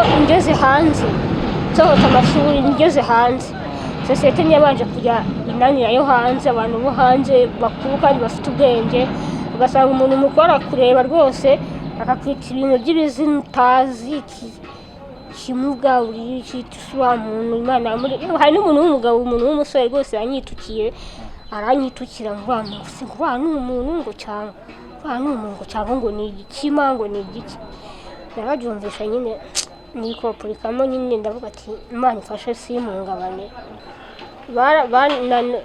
Ngeze hanze, nsohotse amashuri, ngeze hanze, sosiyete ntiyabanje kujya inanira yo hanze. Abantu bo hanze bakuru kandi bafite ubwenge, ugasanga umuntu mukuru arakureba rwose akakwita ibintu by'ibizina utazi, kimuga uri wa muntu Imana hari n'umuntu w'umugabo, umuntu w'umusore rwose yanyitukiye, aranyitukira ngo uriya muntu se, ngo uriya ni umuntu, ngo cyangwa uriya ni umuntu, ngo cyangwa ngo ni igikima, ngo ni igiki. Narabyumvisha nyine, nikopurikamo nyine, ndavuga ati: "Imana ifashe simpungabane."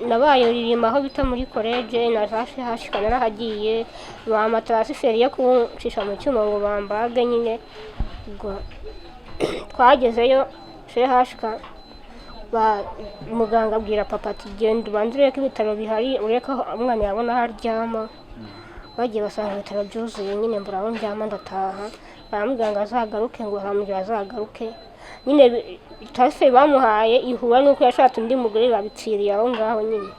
Nabaye ririma aho bita muri collège na za CHK, narahagiye, bampa transfert yo kuncisha mu cyuma ngo bambage nyine. Ubwo twagezeyo CHK, muganga abwira papa ati: "Genda ubanze urebe ko ibitaro bihari, urebe ko umwana yabona aho aryama." Bagiye basanga ibitaro byuzuye nyine, mbura aho ndyama, ndataha. Baramubwira ngo azagaruke, ngo baramubwira azagaruke nyine. Transfert bamuhaye ihura n'uko yashatse undi mugore, babipfiriye aho ngaho nyine.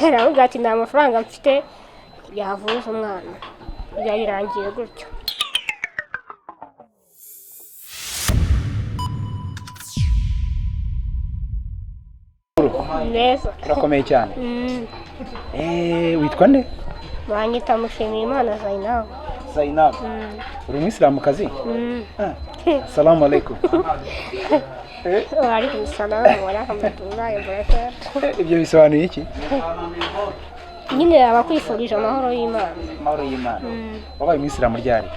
Aramubwira ati: "Nta mafaranga mfite yavuza umwana." Birangiye gutyo. Neza. Urakomeye cyane. Witwa nde? Banyita Mushimiyimana Zainabu. Zainab. Uri umwisilamukazi? Mm. Salamu alaikum. Wa alaikum salam wa rahmatullahi wa barakatuh. Ibyo bisobanuye iki? Nyine abakwifurije amahoro y'Imana. Amahoro y'Imana. Wabaye umwisilamu ryari?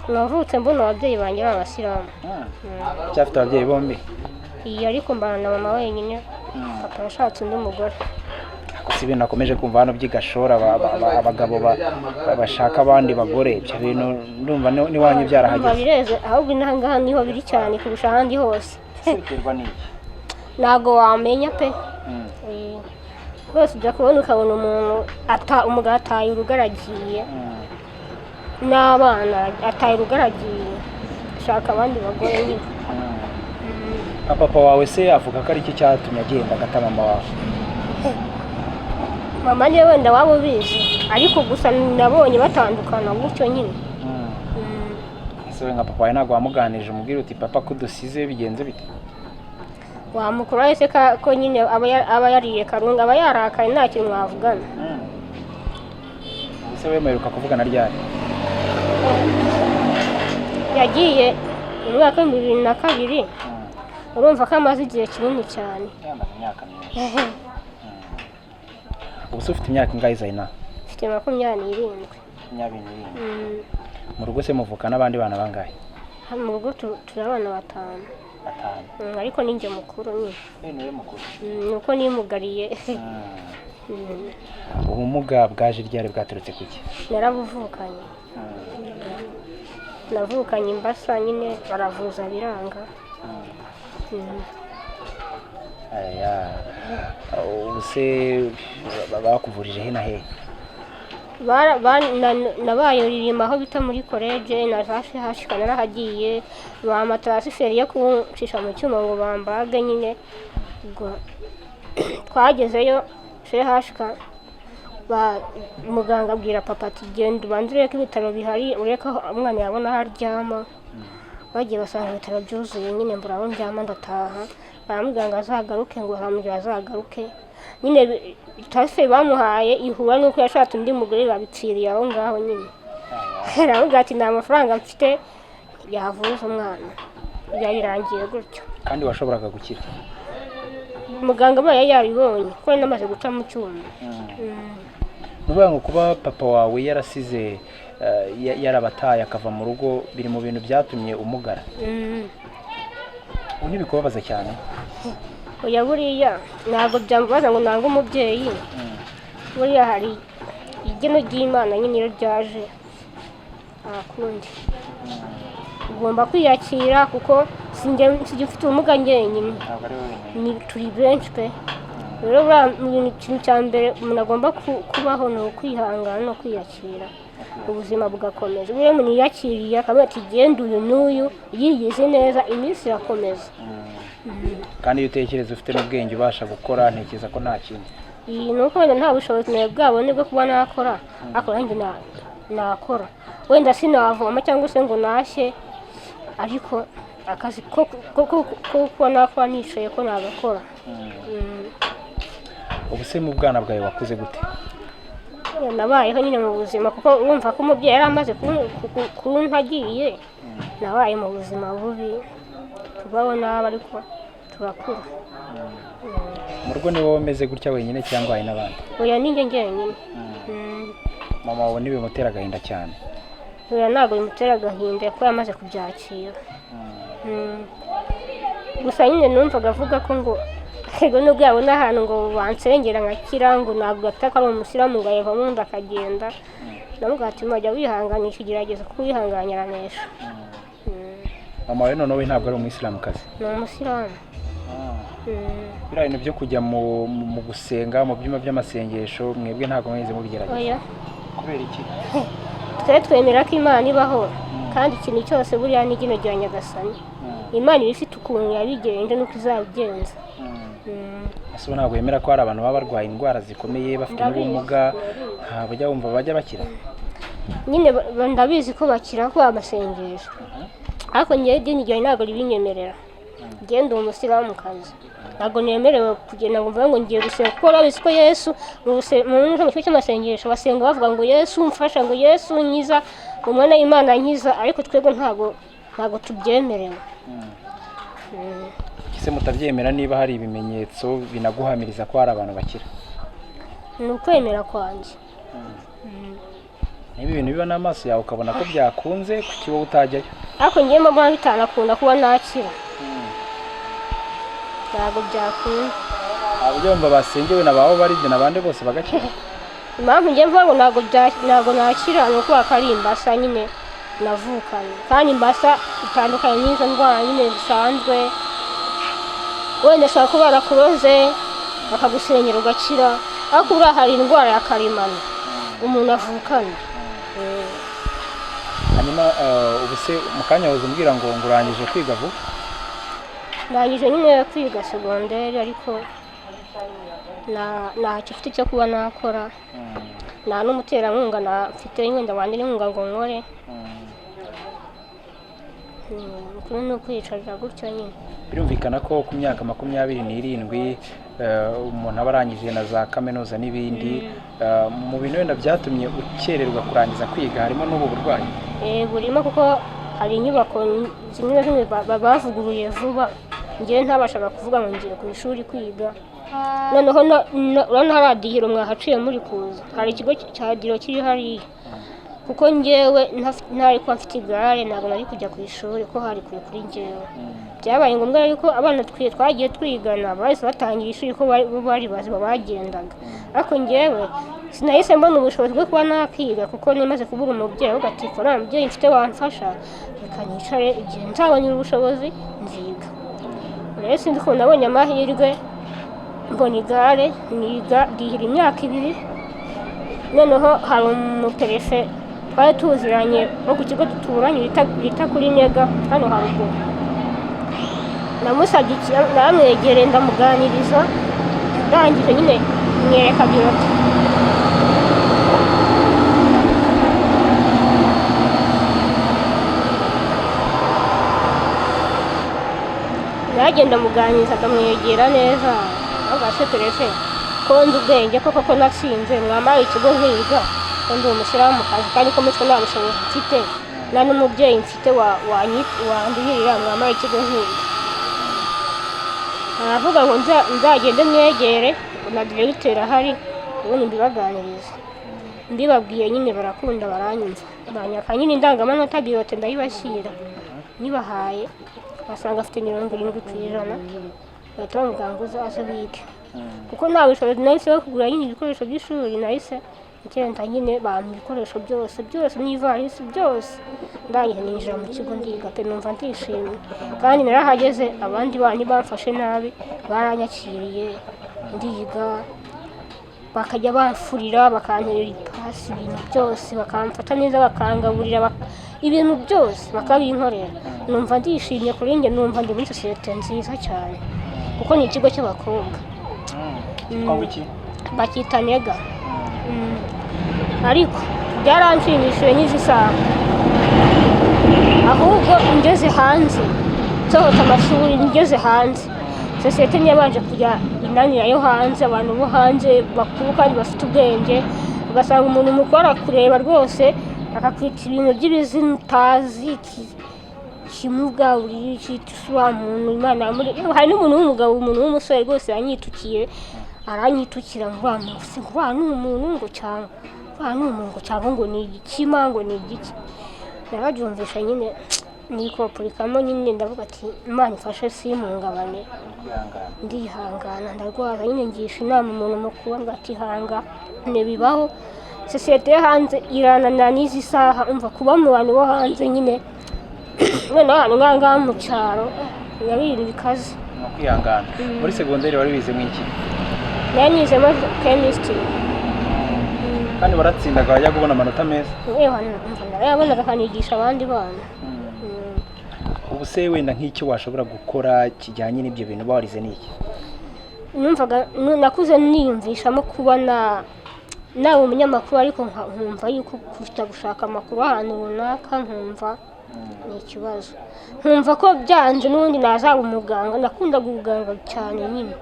Navutse mbona ababyeyi banjye ari abasilamu. Cyafite ababyeyi bombi? Iyi, ariko mbana na mama wenyine, papa yashatse undi mugore. Ariko si ibintu nakomeje kumva hano by'igashora, abagabo bashaka abandi bagore, ibyo bintu ndumva n'iwanyu Ndumva byarahageze. Bireze ahubwo, inaha ngaha niho biri cyane kurusha ahandi hose. Ese biterwa n'iki? Ntabwo wamenya pe. Rwose ujya kubona ukabona umuntu ata umugabo ataye urugo aragiye n'abana, ataye urugo aragiye ashaka abandi bagore nyine. Nka papa wawe se avuga ko ari iki cyatumye agenda agata mama wawe? Mama niwe wenda waba ubizi, ariko gusa nabonye batandukana gutyo nyine. Ese we nka papa wawe ntabwo wamuganirije, umubwira uti: "Papa, ko udusize bigenze bite?" Wamukura wese ko nyine aba yariye karunga, aba yarakaye, nta kintu mwavugana. Ese we muheruka kuvugana ryari? Yagiye mu mwaka wa 2002, urumva ko amaze igihe kinini cyane. Yamaze imyaka myinshi. Ubu se ufite imyaka ingahe, Zaina? Mfite 27. 27. Mu rugo se muvuka n'abandi bana bangahe? Hano mu rugo turi abana batanu. Batanu. Ariko ni njye mukuru nyine. Niwe mukuru. Ni uko nimugariye. Ubumuga bwaje ryari, bwaturutse kuki? Narabuvukanye, navukanye imbasa nyine, baravuza biranga. Aya, ubu se bakuvurije he na he? Nabaye ririma aho bita muri collège na za CHK, narahagiye, bampa transfert yo kuncisha mu cyuma ngo bambage nyine. Ubwo twagezeyo CHK, muganga abwira papa ati: "Genda ubanze urebe ko ibitaro bihari, urebe ko umwana yabona aho aryama." Bagiye basanga ibitaro byuzuye nyine, mbura aho ndyama, ndataha. Baramubwira ngo azagaruke, ngo baramubwira azagaruke nyine. Transfert bamuhaye ihura n'uko yashatse undi mugore, babipfiriye aho ngaho nyine. Aramubwira ati: "Nta mafaranga mfite yavuza umwana." Birangiye gutyo. Kandi washoboraga gukira? Muganga abaye yabibonye ko nari namaze guca mu cyuma. Ni ukuvuga ngo kuba papa wawe yarasize yarabataye akava mu rugo biri mu bintu byatumye umugara? Ubu ntibikubabaza cyane? Oya, buriya ntabwo byambabaza ngo nange umubyeyi. Buriya hari igeno ry'Imana nyine, iyo ryaje nta kundi, ugomba kwiyakira, kuko sinjye ufite ubumuga njyenyine. Ntabwo ari wowe wenyine. Ni turi benshi pe. Rero buriya mu bintu, ikintu cya mbere umuntu agomba kubaho ni ukwihangana no kwiyakira, ubuzima bugakomeza. Buriya iyo umuntu yiyakiriye akavuga ati: "Genda uyu n'uyu," yigize neza, iminsi irakomeza. Kandi iyo utekereza ufite n'ubwenge, ubasha gukora, ntekereza ko nta kindi. Iyi ni uko wenda nta bushobozi nawe bwabone bwo kuba nakora, ariko nanjye nakora, wenda sinavoma cyangwa se ngo nashye, ariko Akazi ko kuba nakora nicaye ko nagakora. Ubu se mu bwana bwawe wakuze gute? Nabayeho nyine mu buzima, kuko urumva ko umubyeyi yari amaze kumpa agiye, nabaye mu buzima bubi, tubaho nabi ariko turakura. Mu rugo ni wowe umeze gutya wenyine cyangwa hari n'abandi? Oya, ni njye njyenyine. Mama wawe ntibimutera agahinda cyane? Oya, ntabwo bimutera agahinda kuko yamaze kubyakira. Gusa nyine numvaga avuga ko ngo ego nubwo yabona ahantu ngo bansengera nkakira, ngo ntabwo afite ko ari umusilamu, ngo ayavamo undi akagenda. Ndamubwira ati mujya wihanganisha igerageza, kuko wihanganye aranesha. Mama wawe noneho we ntabwo ari umuyisilamukazi? Ni umusilamu. Biriya bintu byo kujya mu gusenga mu byumba by'amasengesho, mwebwe ntabwo mwigeze mubigerageza? Oya. Kubera iki? Twe twemera ko Imana ibaho, kandi ikintu cyose buriya ni igeno rya Nyagasani. Imana iba ifite ukuntu yabigenje n'uko izabigenza. Ese ubu ntabwo wemera ko hari abantu baba barwaye indwara zikomeye bafite Ndabizi. n'ubumuga, ntabwo ujya wumva bajya bakira? Nyine ndabizi ko bakira ko amasengesho, ariko ngewe idini ryanjye ntabwo ribinyemerera. Ngewe ndi umusilamukazi, ntabwo nemerewe kugenda ngo mvuge ngo ngiye gusenga, kuko urabizi ko Yesu mu kigo cy'amasengesho basenga bavuga ngo Yesu mfasha, ngo Yesu nkiza, umwana w'Imana nkiza, ariko twebwe ntabwo tubyemerewe. Ese mutabyemera niba hari ibimenyetso binaguhamiriza ko hari abantu bakira? Ni ukwemera kwanjye. Niba ibintu biba n'amaso yawe ukabona ko byakunze, kuki wowe utajyayo? Ariko ngewe mbona bitanakunda kuba nakira, ntabwo byakunda. Ntabwo ujya wumva basengewe na bawe baribyo n'abandi bose bagakira? Impamvu ngewe mvuga ngo ntabwo nakira ni ukubera ko ari imbasa nyine navukanye, kandi imbasa itandukanye n'izo ndwara nyine zisanzwe. Wenda ashobora kuba barakuroze bakagusenyera ugakira, ariko buriya hari indwara ya karemano umuntu avukana. Hanyuma ubu se mu kanya wahoze umbwira ngo ngurangije kwiga vuba? Ndangije nyine kwiga segonderi, ariko ntacyo mfite cyo kuba nakora, nta n'umuterankunga mfite wenda wantera inkunga ngo nkore. Ukuri ni ukwiyicarira gutyo nyine. Birumvikana ko ku myaka 27 umuntu aba arangije na za kaminuza n'ibindi. Mu bintu wenda byatumye ukererwa kurangiza kwiga harimo n'ubu burwayi? Burimo, kuko hari inyubako zimwe na zimwe bavuguruye vuba, ngewe ntabashaga kuvuga ngo ngiye ku ishuri kwiga. Noneho urabona hariya dihiro mwahaciye muri kuza, hari ikigo cya dihiro kiri hariya, kuko ngewe ntari kuba mfite igare ntabwo nari kujya ku ishuri, ko hari kure kuri ngewe. Byabaye ngombwa yuko abana twagiye twigana bahise batangira ishuri, ko bo bari bazima bagendaga, ariko ngewe sinahise mbona ubushobozi bwo kuba nakiga, kuko nimaze kubura umubyeyi, avuga ati ko nta mubyeyi mfite wamfasha, reka nicare, igihe nzabonera ubushobozi nziga. Rero sinzi ukuntu nabonye amahirwe mbona igare, niga ndihira imyaka 2. Noneho hari umuperefe twari tuziranye wo ku kigo duturanye bita kuri Nega hano haruguru, namusabye naramwegereye ndamuganiriza, ndangije nyine mwereka biroti. Nagenda muganiriza ndamwegera neza, avuga se perefe ko nzi ubwenge koko ko natsinze, mwambaye ikigo nkiga, ko ndi umusilamukazi kandi ko mutwe nta bushobozi mfite, nta n'umubyeyi mfite wandihirira, mwambaye ikigo nkiga. Aravuga ngo nzagende mwegere na diregiteri ahari, ubundi mbibaganirize. Mbibabwiye nyine barakunda baranyumva, banyaka nyine indangamanota birote ndayibashyira, nibahaye basanga afite 70%, bahita bamubwira ngo uzaze wige, kuko nta bushobozi nahise bwo kugura nyine ibikoresho by'ishuri. Nahise ngenda nyine bampa ibikoresho byose byose n'ivarisi byose, ndangije ninjira mu kigo ndiga pe, numva ndishimye. Kandi narahageze abandi bana bamfashe nabi, baranyakiriye ndiga, bakajya bamfurira, bakanterera ipasi, ibintu byose bakamfata neza, bakangaburira, ibintu byose bakabinkorera. Numva ndishimye kuri njye, numva ndi muri sosiyete nziza cyane, kuko ni ikigo cy'abakobwa. Bakita Nega. Ariko byaranshimishije n'izi saha, ahubwo ngeze hanze Nsohotse amashuri ngeze hanze, sosiyete ntiyabanje kujya inanira yo hanze, abantu bo hanze bakuru kandi bafite ubwenge, ugasanga umuntu mukuru arakureba rwose akakwita ibintu by'ibizina utazi, kimuga uri cyita wa muntu Imana hari n'umuntu w'umugabo, umuntu w'umusore rwose yanyitukiye, aranyitukira ngo wa muntu se, ngo wa ni umuntu, ngo cyangwa wa ni umuntu, ngo cyangwa ngo ni igikima, ngo ni igiki. Narabyumvisha nyine nikoporikamo nyine, ndavuga ati Imana ifashe simpungabane. Kwihangana. Ndihangana, ndarwara nyine, ngisha inama umuntu mukuru ngo ati hangane bibaho, sosiyete yo hanze irananira n'izi saha. Umva, kuba mu bantu bo hanze nyine, noneho ahantu nk'aha ngaha mu cyaro, biba ari ibintu bikaze. Ni ukwihangana. Muri segonderi wari wize mu iki? Nayo nizemo chemistry. Kandi waratsindaga, wajya kubona amanota meza? Yewe, umva, narayabonaga akanigisha abandi bana. Ubu se wenda nk'icyo washobora gukora kijyanye n'ibyo bintu uba warize ni iki? Numvaga nakuze niyumvishamo kuba na naba umunyamakuru, ariko nkumva yuko kujya gushaka amakuru ahantu runaka nkumva ni ikibazo, nkumva ko byanze n'ubundi nazaba umuganga. Nakundaga ubuganga cyane nyine,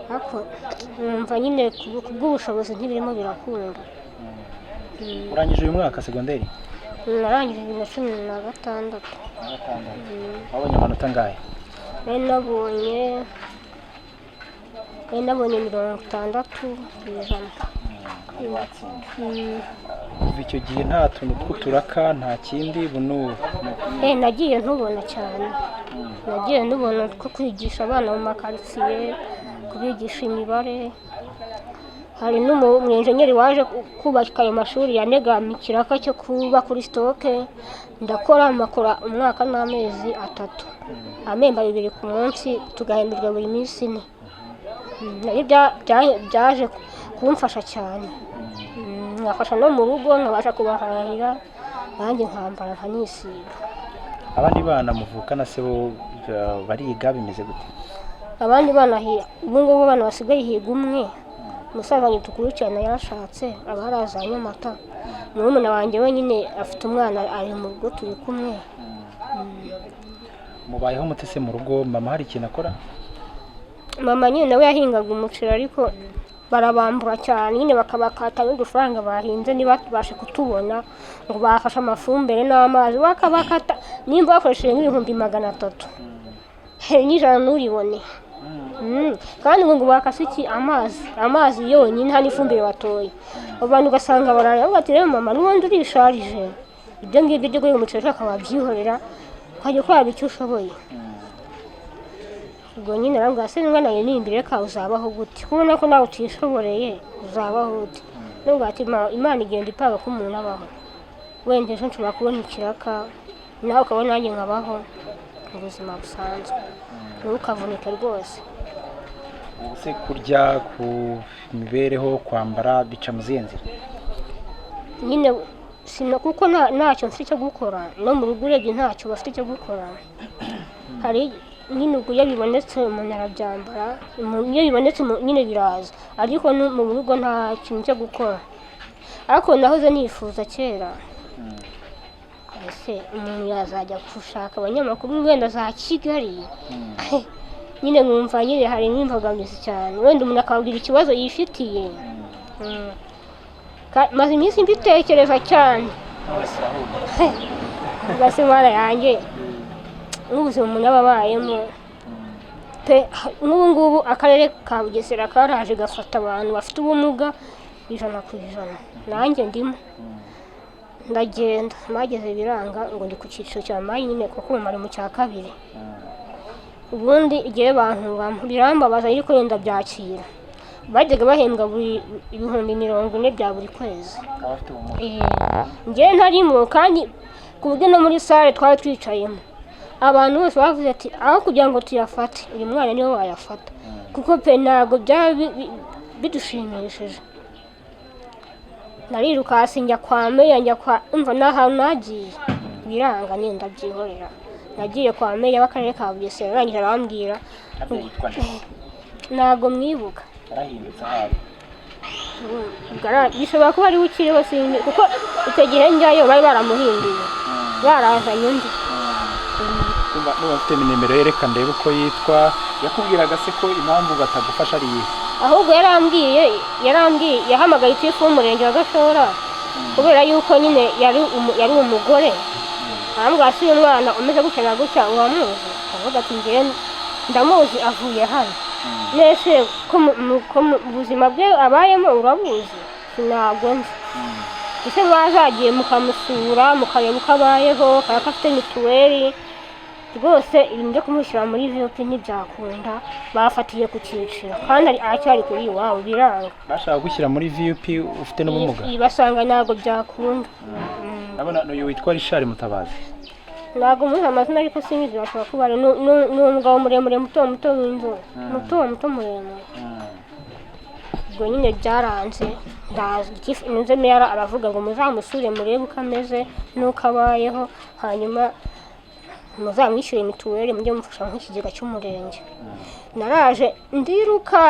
ariko nkumva nyine ku bw'ubushobozi ntibirimo birakunda. Urangije uyu mwaka segonderi? Narangije 2016. Wabonye amanota angahe? Nari nabonye 60%. Kuva icyo gihe nta tuntu tw'uturaka, nta kindi buno? Nagiye ntubona cyane, nagiye ntubona two kwigisha abana mu makaritsiye, kubigisha imibare. Hari n'umwenjenyeri waje kubaka ayo mashuri yanegama ikiraka cyo kuba kuri stock, ndakora, makora umwaka n'amezi 3, amemba 2 ku munsi, tugahemberwa buri minsi 4. Nabyo byaje kumfasha cyane. Nkafasha no mu rugo, nkabasha kubahahira, nanjye nkambara nkanisiga. Abandi bana muvukana se bo bariga, bimeze gute? Abandi bana ubu ngubu abana basigaye higa umwe, umusaza wanjye dukurikirana yarashatse, aba yaraza Nyamata. Murumuna wanjye wenyine afite umwana, ari mu rugo, turi kumwe. Mubayeho mute se mu rugo? Mama hari ikintu akora? Mama nyine nawe yahingaga umuceri, ariko barabambura cyane nyine, bakabakata n'udufaranga bahinze ntibabashe kutubona, ngo bafashe amafumbire n'amazi, bakabakata nimba bakoresheje nk'ibihumbi 300, he n'ijana nturibone. Kandi ngo bakase iki, amazi, amazi yonyine, nta n'ifumbire batoye. Abo bantu ugasanga barara bavuga ati rero mama n'ubundi urisharije, ibyo ngibyo byo guhinga umuceri ushaka wabyihorera ukajya ukora icyo ushoboye. Ubwo nyine arambwira se mwana wanjye nimbere reka uzabaho gute, kubona ko nawe utishoboreye uzabaho gute? Nubwo ati Imana igenda ipanga ko umuntu abaho, wenda ejo nshobora kubona ikiraka nawe ukabona, nanjye nkabaho mu buzima busanzwe, ntukavunike rwose. Ubu se kurya, ku mibereho, kwambara bica mu zihe nzira? Nyine sina, kuko ntacyo mfite cyo gukora, no mu rugo urebye ntacyo bafite cyo gukora. Hari nyine ubwo iyo bibonetse umuntu arabyambara, iyo bibonetse nyine biraza, ariko mu rugo nta kintu cyo gukora. Ariko nahoze nifuza kera, ese umuntu yazajya gushaka abanyamakuru wenda za Kigali nyine, nkumva nyine harimo imbogamizi cyane, wenda umuntu akababwira ikibazo yifitiye. Maze iminsi mbitekereza cyane, ubwo Mana yanjye, nk'ubuzima umuntu aba abayemo pe. Nk'ubu ngubu akarere ka Bugesera karaje gafata abantu bafite ubumuga 100%, nanjye ndimo. Ndagenda mpageze biranga, ngo ndi ku cyiciro cya mayi nyine, kuko ubu mari mu cya kabiri. Ubundi igihe bantu birambabaza, ariko yenda byakira, bajyaga bahembwa buri 40,000 bya buri kwezi. Abafite ubumuga? Njyewe ntarimo, kandi ku buryo no muri salle twari twicayemo abantu bose bavuze ati aho kugira ngo tuyafate, uyu mwana niwe wayafata, kuko pe ntabwo byaba bidushimishije. Narirukasi njya kwa meya, njya kwa, umva n'ahantu nagiye biranga nyine ndabyihorera. Nagiye kwa meya w'akarere ka Bugesera, arangije arambwira. Harya yitwa nde? Ntabwo mwibuka. Yarahindutse ahari. Bishobora kuba ariwe ukiriho, sinzi, kuko icyo gihe njyayo bari baramuhinduye, barazanye undi. Nuba mfite nimero ye, reka ndebe uko yitwa. Yakubwiraga se ko impamvu batagufasha ari iyihe? Ahubwo yarambwiye yahamagaye itifu w'umurenge wa Gashora, kubera yuko nyine yari umugore, arambwira ati uyu mwana umeze gutya na gutya uramuzi? Avuga ati njyewe ndamuzi, avuye hano. Nese ko mu buzima bwe abayemo urabuzi? Ntabwo nzi. Ese mwazagiye mukamusura mukareba uko abayeho, kubera ko afite mituweli? Rwose ibintu byo kumushyira muri VUP ntibyakunda, bafatiye ku cyiciro kandi aracyari kuri iwabo, biranga. Bashaka gushyira muri VUP ufite n'ubumuga? Basanga ntabwo byakunda. Ndabona uyu witwa Richard Mutabazi. Ntabwo muzi amazina, ariko sinzi, bashobora kuba ari ni umugabo muremure, muto muto w'inzobe, muto muto muremure. Ubwo nyine byaranze, ndaza nze meya aravuga ngo muzamusure murebe uko ameze n'uko abayeho, hanyuma muzamwishyure mituweli, mujye mufasha nk'ikigega cy'umurenge. Naraje ndiruka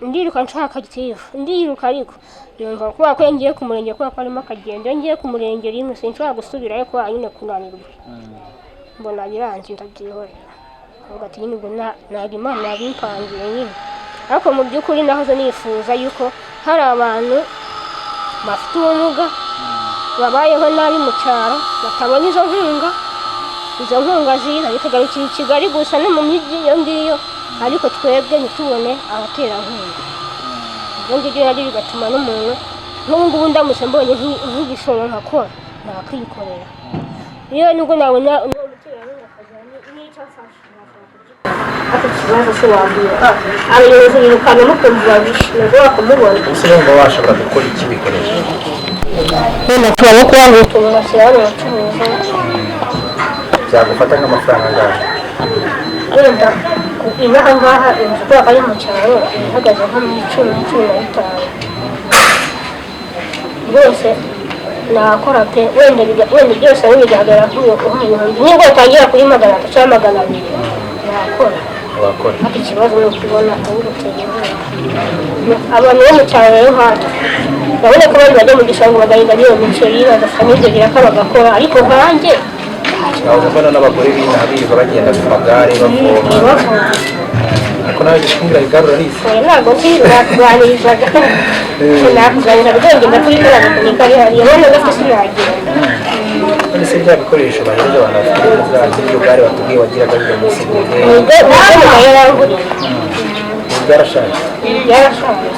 ndiruka nshaka gitifu, ndiruka, ariko yumva kubera ko ngiye ku murenge, kubera ko harimo akagendo, iyo ngiye ku murenge rimwe sinshobora gusubirayo kubera nyine kunanirwa. Mbona biranze, ndabyihorera. Avuga ati nyine ubwo ntabwo Imana yabimpangiye nyine. Ariko mu by'ukuri nahoze nifuza yuko hari abantu bafite ubumuga babayeho nabi mu cyaro batabona izo nkunga. Izo nkunga ziza bikagarukira i Kigali gusa no mu mijyi iyo ngiyo, ariko twebwe ntitubone abaterankunga. Ibyo ngibyo nabyo bigatuma n'umuntu nk'ubu ngubu ndamutse mbonye nk'igishoro nkakora, nakwikorera. Iyo nubwo nabona uwo muterankunga akagira n'icyo amfasha, nashobora kugikora. Ariko ikibazo se wabwira abayobozi birukana mukumva babishe, nabwo bakumubona. Ese wumva washobora gukora iki wikoresheje? Wenda nshobora no kurangura utuntu ngashyira hano nkacuruza. Byagufata nk'amafaranga angahe? Wenda inaha ngaha inzu, kubera ko ari mu cyaro, ihagaze nko mu 10, 15. Rwose nakora pe, wenda wenda byose ari bigaragara nk'ibihumbi, nubwo watangira kuri 300 cyangwa 200, nakora. Wakora. Ariko ikibazo ni ukubona ugutera inkunga. Abantu bo mu cyaro rero nkatwe, urabona ko abandi bajya mu gishanga bagahinga n'iyo miceri, bagafata n'ibyo biraka bagakora, ariko nkanjye Nahoze mbona n'abagore b'inaha birirwa bagenda ku magare bavoma. Bavoma. Ariko nawe gishungira igare urarizi? Oya, ntabwo nzi, nakuganirizaga, nakuganirizaga ubwenge ndakubikora bikunika ari hariya none gafite sinagenda. None se bya bikoresho bahereza abantu bafite ubumuga, nk'iryo gare watubwiye wagiraga biga muri segonderi? Nibwo mugabo yaranguriye. Ubu byarashaje? Byarashaje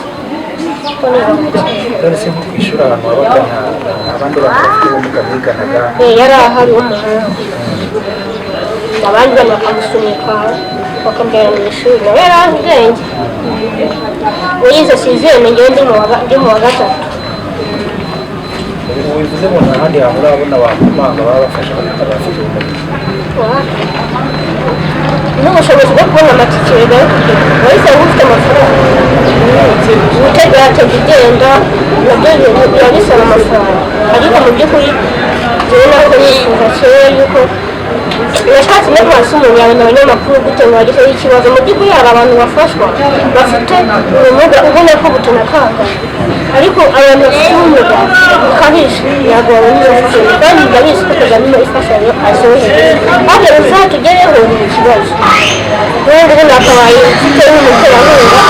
ko niba mu cyaro. None se nko ku ishuri ahantu wabaga, nta bandi bantu bafite ubumuga mwiganaga? Yari ahari w'umuhungu, abandi bana bakamusunika bakamujyana mu ishuri. Nawe yari azi ubwenge, we yize sixième, ngewe ndi mu wa gatatu. Ubu bivuze ngo nta handi hantu urabona wakomanga baba bafasha abafite ubumuga? N'ubushobozi bwo kubona amatike yo kugenda, wahise ufite amafaranga gutega tega igenda, nabyo biba bisaba amafaranga. Ariko mu by'ukuri njyewe ntabwo nifuza kera yuko nashatse no kubaza umuntu yabona abanyamakuru gute ngo bagezeho ikibazo. Mu by'ukuri hari abantu bafashwa bafite ubumuga ubona ko butanakangana, ariko abantu bafite ubumuga bukabije ntabwo babona iyo mfashanyo, kandi ndabizi ko Kagame imfashanyo azohereza, ariko bizatugereho ni ikibazo. N'ubu ngubu nakabaye mfite n'umuterankunga,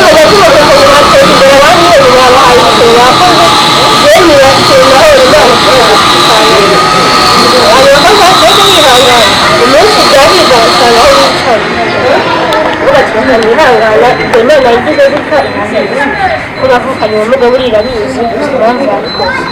none cyubaka nkateza imbere abandi, babahaye imisoro bakoze, njyewe ntibakeneye. Naho Imana ishobora abantu bakazajya bihangana, umunsi byabiga basanga aho bicaye uvuga ati reka nihangana, ubwo Imana yagize gutya irabizi ko navukanye ubumuga, buriya irabizi impamvu yabikoze.